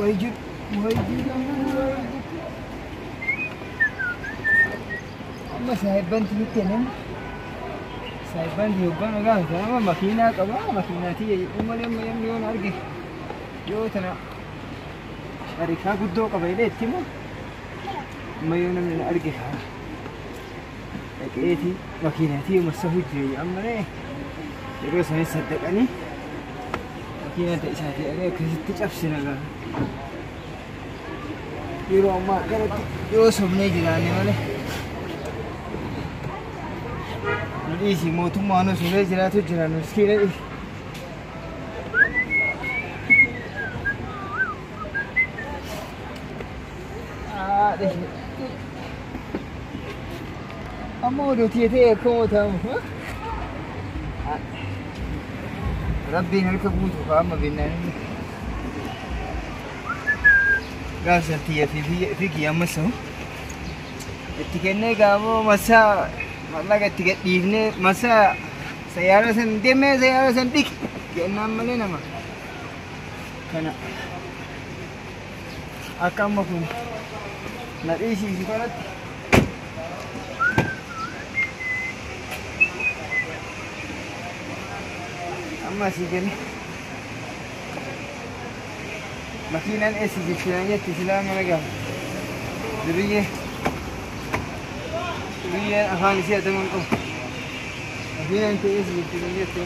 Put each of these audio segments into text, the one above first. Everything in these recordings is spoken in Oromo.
Way jiru, way jiru, way jiru. Amma saahibbanti nutti kennan. Saahibbanti hoggaan gaafatan amma makiinaa qaba makiinaa tiyya jedhu malee amma namni yoo na arge yoo tana sharikaa guddoo qaba jedhee itti himu amma yoo namni na arge dhaqeeti makiinaa tiyya massa hojii amma nee yeroo sanis saddaqanii makiinaa ta'e isaa ta'ee akkasitti cabsina gaafa. Yeroo ammaa akkanatti yoo sobnee jiraanne malee. Nu dhiisi mootummaa nu sobee jiraatu jira nu miskiina dhiisi. Amma oduu ta'e akkuma ta'amu. Rabbiin harka guutuu kaa amma binnaan inni. Gaafsan tiyya fi kiyya ammas ta'u. Itti kennee gaamoo masaa mallaqa itti gadhiifnee masaa sayyaara san deemee sayyaara san dhiqi jennaan malee nama. Kana akka amma kun na dhiisiisu kanatti. Amma asii gadi makiinaan eessi jechuudhaan jetti silaa mana gaafa. Duriyyee duriyyeen afaan isii adamuun qabu. Makiinaan ta'e eessi jechuudhaan jette.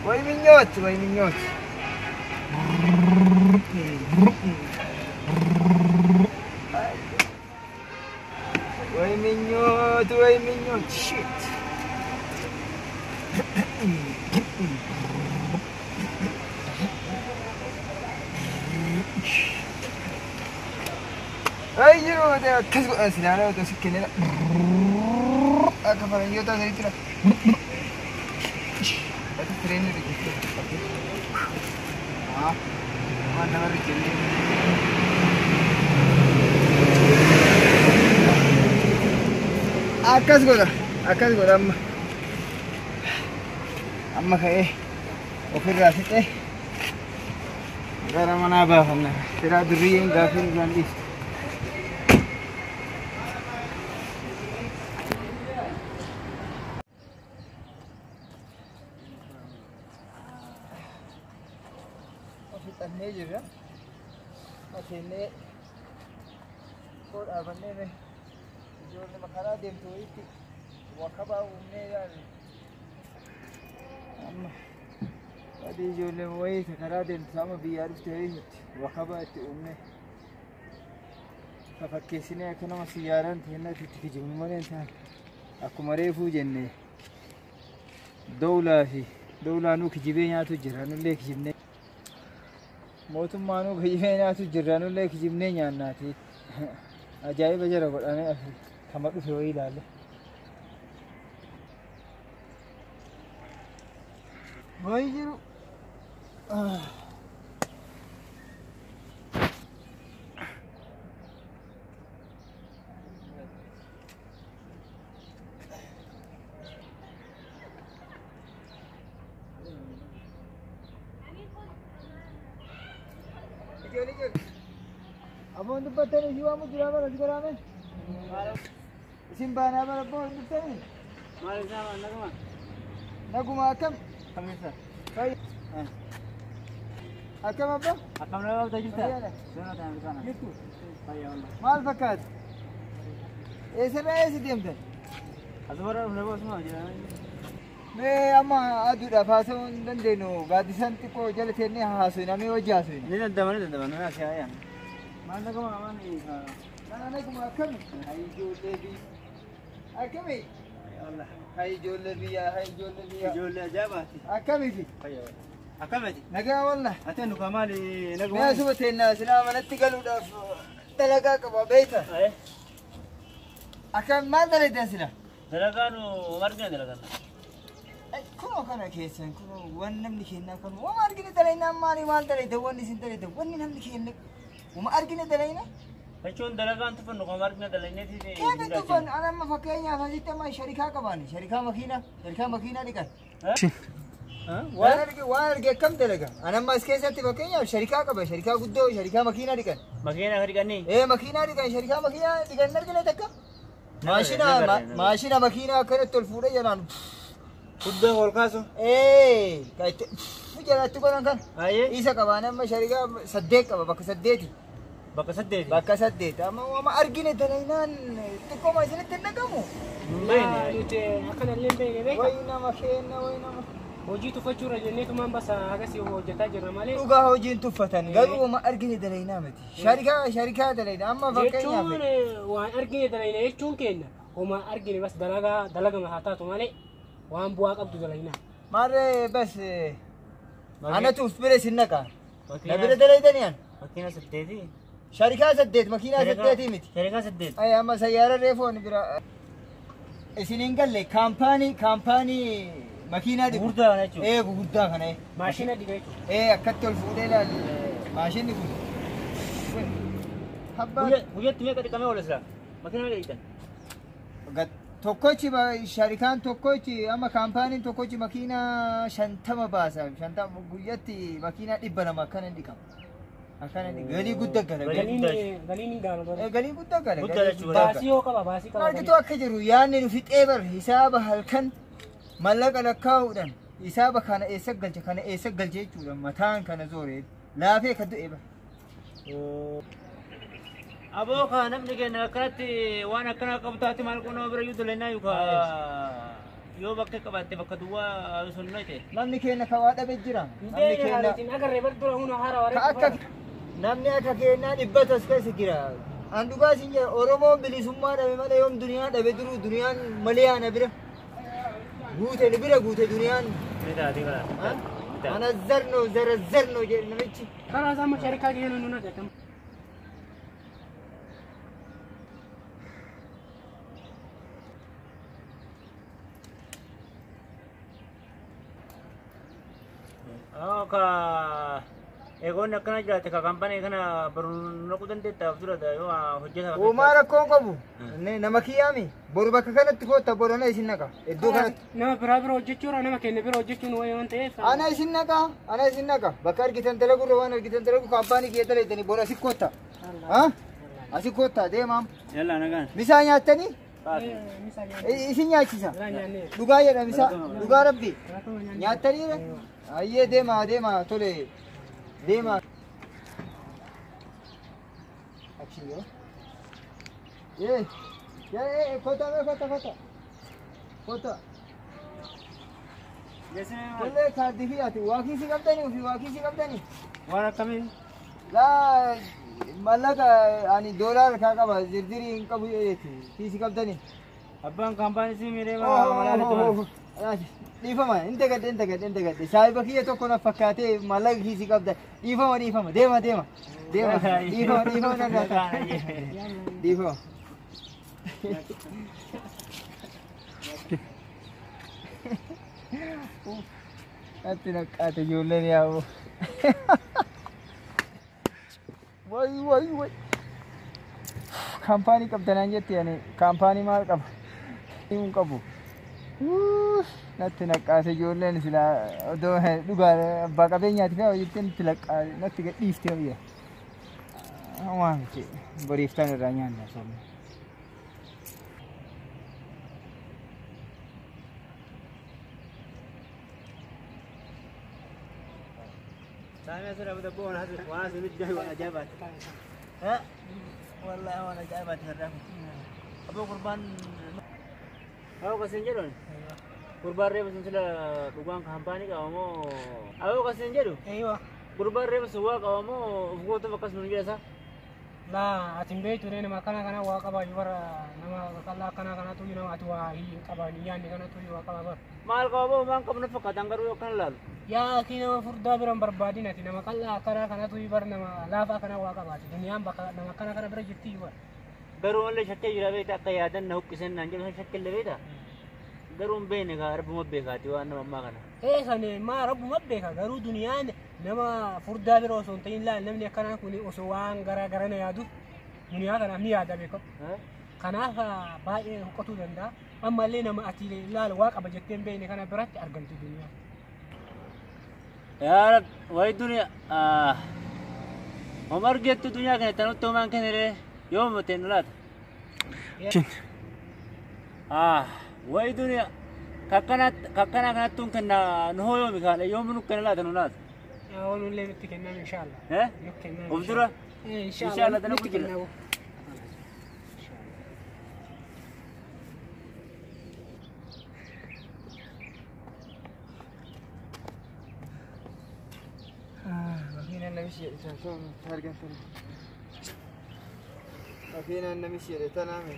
Way ምኞት ወይ ምኞት። ወይ ምኞት ወይ ምኞት ሽት Ay, jiru akkas godhan silaa otoo si kennee akka faranjoota sanitti Akka fireenni riqichee. Waan nama riqichee. Akkas godha. Akkas godha amma. Amma ka'ee ofirraa fixee gara manaa baafanna. Firaa durriyyeen gaaffii nurraan dhiiftu. Fixannee jirra. Maseennee koo dhaabannee mee ijoollee karaa deemtu wayiitti wakabaa uumnee ilaalle. Amma adii ijoollee wayii karaa deemtu amma biyyaa dhufte wayiitti wakabaa itti uumnee fafakkeessinee akka nama xiyyaaraan ta'e itti kijibnu malee hin taane akkuma reefuu jenne dawlaa fi dawlaanuu kijibee nyaatu jira nullee kijibnee. Mootummaanuu kijibee nyaatu jirra nullee kijibnee nyaannaati. Ajaa'iba jara godhamee kama dhufe wayii ilaalle. Wayii jiru. Aboon dubbattanii si waamu jira bara si garaame. Isin baanaa bara boon dubbattanii. Maal isaa naguma? Naguma akkam? Kamiisa? Fayyaa. Akkam abbaa? Akkam nama qabda jirta? Fayyaadha. Sona ta'an sana. Jirtu? Fayyaa wallah. Maal fakkaata? Eessarraa eessa deemtan? Asuma dhufne boosuma jira. Mee amma aduudhaaf haasa'uu hin dandeenyu gaaddisaan xiqqoo jala teennee haasofna mee wajji haasofna. Ni danda'ama ni danda'ama nama asii haayaan. Maal naguma maal Mana naguma akkami? Hayi ijoollee biyya. Akkami? Wallah. Hayi ijoollee biyyaa hayi ijoollee biyyaa. Ijoollee ajaa'ibaati. Akkamiiti? Fayyaa wallah. Akkamiti? Nagaa wallah. Ati nu maali naguma? Mee asuma teennaa silaa manatti galuudhaaf dalagaa qaba beekta. Akkam maal dalagdan sila? Dalagaa nu margina dalagan. Kunoo kana keessan kunoo waan namni kennaa kan waan argine dalaynaa maali maal dalayta wanni isin dalayta wanni namni kenna wama argine dalayna. Jechuun dalagaan tufannu kan argina dalayneeti. Keenya tufan ana amma fakkeenyaaf asitti amma sharikaa qabaani sharikaa makiinaa dhiqan. Waan arge akkam dalaga ana amma as keessatti fakkeenyaaf sharikaa qaba sharikaa guddoo sharikaa makiinaa dhiqan. Makiinaa dhiqanii? Ee makiinaa dhiqan sharikaa makiinaa dhiqan argine takka. Maashina makiinaa akkanatti ol fuudhee jalaan. Guddoo ol kaasu? Ee jalatti godhan kan. Isa qabaan amma sharikaa 8 qaba bakka 8. Bakka 8? Bakka 8 amma wama argine dalaynaan xiqqooma isinitti hin dhagamu. Nuti akkanallee hin beekne beeka. Wayi nama kenna wayi nama. Hojii tuffachuurra jenneetumaan basa akkasii hojjetaa jirra malee. Dhugaa hojiin tuffatan garuu wama argine dalaynaa miti. Sharikaa dalayna amma fakkeenyaaf. Jechuun waan argine dalayna jechuun keenya homaa argine bas dalagaa dalagama haa taatu malee waan bu'aa qabdu dalaynaa. Maarree bas anatu uf bira isin naqa. Na bira dalaydanii an. Makiina 8? Sharikaa 8 makiinaa 8 miti. Sharikaa 8. Ay amma sayyaara reefoon bira isin hin galle kaampaanii makiinaa dhiqu. Gurguddaa kana jechuudha. Ee gurguddaa kana. Maashina dhiqa jechuudha. Ee akkatti ol fuudhee ilaalu maashinni kun. Guyyatti meeqa dhiqamee oola silaa? Makiina meeqa dhiqan? Tokkochi sharikaan tokkochi amma kaampaaniin tokkochi makiinaa 50 baasa. 50 guyyatti makiinaa 200 akkana dhiqama. Akkana galii guddaa gala. Galiin hin gaala. Galii guddaa gala. Baasii yoo qaba baasii qaba. Argitu akka jiru yaadni nu fixee bar hisaaba halkan mallaqa lakkaa'uudhaan hisaaba kana eessa galche kana eessa galche jechuudha mataan kana zoore laafee ka du'e bar. Aboo ka namni keenya akkanatti waan akkana qabu taate maal qonnaa bira iyyuu dalaynaa yookaan yoo bakka qabaatte bakka duwwaa sun ta'e. Namni keenya ka waa dhabe jira. Namni keenya agarree bar dura huna haara waree. Akka namni akka keenyaa dhibbatu as keessa jira. An dhugaa siin jedha Oromoon bilisummaa dhabe malee yoom duniyaan dhabe duruu duniyaan malee ana bira. Guute ni bira guute duniyaan. Ana zarnoo zara zarnoo jedhe namichi. Karaa isaa amma sharikaa gahee nu naqe. Ka eegoonni akkana jiraate ka kaampaanii kana baruu naquu dandeettaaf dura yoo hojjeta. Uumaa rakkoon qabu nama kiyyaami boru bakka kanatti kootta boru ana isin naqa iddoo kanatti. Nama biraa bira hojjechuudha nama keenya bira hojjechuun waan ta'eef. Ana isin naqa ana isin naqa bakka argitan dalagurra waan argitan dalagu kaampaanii kiyya dalaydanii boru asi kootta. Asi kootta deemaam. Yallaa nagaan. Misaa nyaattanii? Isin nyaachisa. Dhugaa jedha misaa dhugaa rabbi. Nyaattaniira? Ayyee deemaa deemaa tole deemaa. Action. Ee ee kota kota kota kota. Tole kaardii fi ati waa kiisii qabdanii ofii waa kiisii qabdanii. Waan akkamiin? Laa mallaqa ani doolaara kaa qaba zirzirii hin qabu jeeti kiisii qabdanii. Abbaan kaampaanii si miidhee maa Dhiifama hin dagadhe hin dagadhe hin dagadhe saahiba kiyya tokko na fakkaatee mallaqa kiisii qabda dhiifama dhiifama deema deema deema dhiifama dhiifama narraa dhiifama. Natti naqqaate ijoolleen yaa'u. Wayi wayi wayi. Kaampaanii qabdanaan jette ani kaampaanii maal qaba? Hin qabu. Natti naqqaate ijoolleen silaa odoo dhugaa abbaa qabeenyaati fi jettee natti laqqaate natti gadhiifte biyya. Waan miti boriiftaan irraa nyaanna soomne. Saami asirra bita bu'uun waan asirra jiru waan ajaa'ibaati. Wallaahi waan ajaa'ibaati har'aa. Aboo gurbaan Aboo kasin jedhuun gurbaan reefa sun sila dhugaan kaampaanii qaba moo Aboo kasin jedhu gurbaan reefa sun waa qaba moo of gootuuf akkasuma jedha isaa. Laa ati hin beektu nama akkana kana waa qaba bara nama qallaa akkana kanatu nama ati waa hin qaban yaadne kanatu waa qaba bara. Maal qaba boo maan qabnu fakkaatan garuu akkana laalu. Yaa akii nama furdaa bira hin barbaadin ati nama qallaa akkana kanatu bara nama laafaa kana waa qabaati duniyaan bakka nama akkana kana bira jirti bara. Garuu mallee shakkee jira beekta akka yaadan na huqqisan naan jedhu shakkee illee beekta. Garuu hin beekne kaa rabbuma beekaati waan nama ammaa kana. Ee sani maa rabbuma beeka garuu duniyaan nama furdaa bira osoo hin ta'in laal namni akkanaa kun osoo waan gara garana yaaduuf duniyaa kanaaf ni yaada beeka. Kanaaf baay'ee huqqatuu danda'a. Ammallee nama ati laal waa qaba jettee hin beekne kana biratti argamti duniyaan. Yaa Rabbi wayi duniyaa homa argettu duniyaa kana tanutti homaan kenniree yooma ta'e laata. Wayi duniyaa kakkana kanattuun kenna nu hoo yoomi kaadha yoomi nu kenna laata nu laata. Yaa nullee nutti kenname inshaallah. Nu kenname. Of dura. Inshaallah nutti kenname. Makiinaan namichi jedhe tan argan tana. Makiinaan namichi jedhe tanaame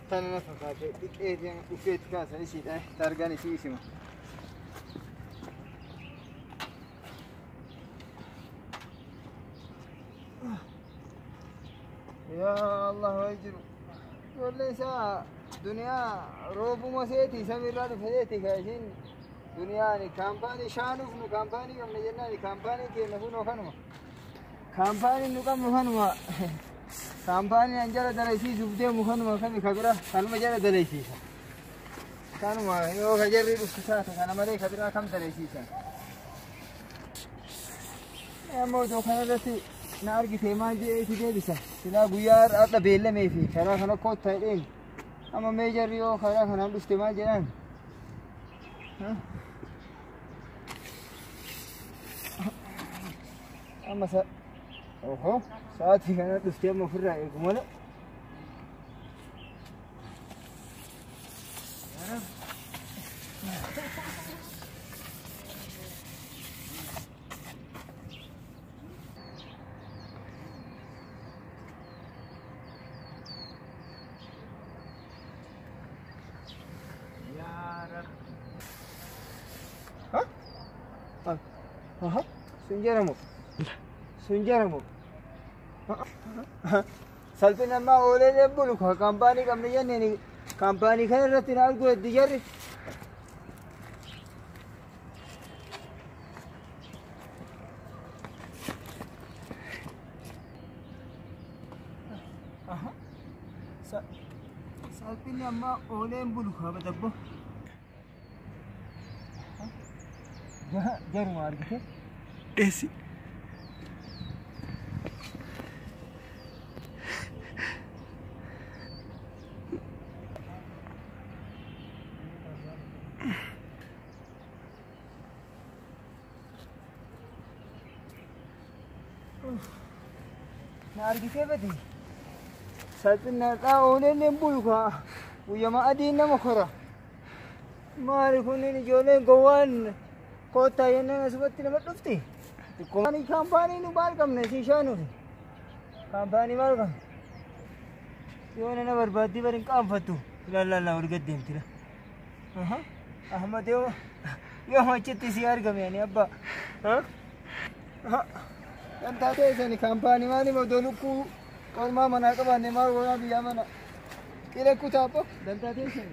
tana na fakkaate dhiqeetiin dhufeetti kaasan isiidha targaan isii isima. Yaa Allah wayi jiru. Ijoolleen isaa duniyaa roobuma seeti samiirraa dhufe seeti ka isiin duniyaan kaampaanii shaanuuf nu kaampaanii qabna jennaan kaampaanii keenya kunoo kanuma. Kaampaanii nu qabnu kanuma. Kaampaanii an jala dalaysiisuuf deemu kanuma kami ka bira kanuma jala dalaysiisa. Kanuma yoo ka jarri dhuftu taate kana malee ka biraa kam dalaysiisa. Amma otoo kanarratti na argite maal jedheeti deebisa. Silaa guyyaa har'a beellamee fi karaa kana koottaa jedheen. Amma mee jarri yoo karaa kanaan dhufte maal jedhaan? Amma sa oho sa'aatii kana dhuftee amma ofirraa eegu malee. Sun jedhamu. Sun jedhamu. Salphina ammaa oolee bulu kaampaanii qabna jenneen kaampaanii kana irratti na argu heddu jarri. Salphinni ammaa ooleen bulu kaaba dabbo. Jaruma argite. Dheessi. Na argitee badi. Salphina irraa ooleen hin bulu kaa. Guyyama adiin nama kora. Maali kunniin ijoolleen gowwaan koottaa jennaan asumatti nama dhufti. Kaampaanii nu maal qabna isii shaanuufi. Kaampaanii maal qabna? Yoo nana barbaaddii bari hin qaanfattu. Ilaallaa ol gad deemti. Ahmad yoo achitti si argame ani abbaa. Kan taatee isani kaampaanii maaliif odoo lukkuu qormaa manaa qabaanne maal goonaa biyyaa mana. Qile kutaabbo dantaa teessani.